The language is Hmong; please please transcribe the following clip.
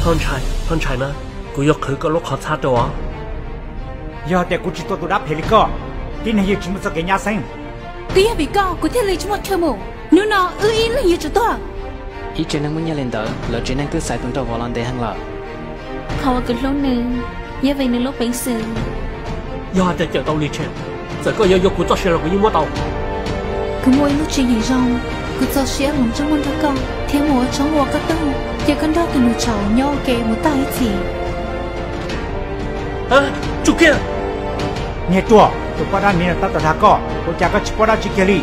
Thoj ntshai, thoj ntshai na, kuv yuav qhwv koj lub qhov txhab rau os. Yog hais tias kuv tsis tua tus dab phem li koj, tib neeg yeej tsis muaj txoj kev nyab xeeb. Twb yog vim koj kuv thiaj li tsis muaj chaw mus. Hnub no wb ib leeg yuav tsum tuag. Ib tsev neeg muaj nyiaj li ntawd, lawv tsev neeg twb xaiv tus nraug vauv los ntev heev lawm. Qhov uas kuv hlub nws, yog vim nws lub peev xwm. Yog hais tias cawm tau Lis Tshem, txawm koj yuav yuav kuv txoj sia los kuv yeej muab tau. Kuv muaj ib lub tswv yim zoo, kuv txaus siab hloov ntsej muag nrog koj thiab mus ua tshoob ua koj tug, ces koj nrog tus nus tsaus nyob ua ke mus tag ib txhis. Tsum kiag! Niag ruam, tus poj dab miv no tab tom dag koj, ua cas koj tsis paub dab tsi kiag li?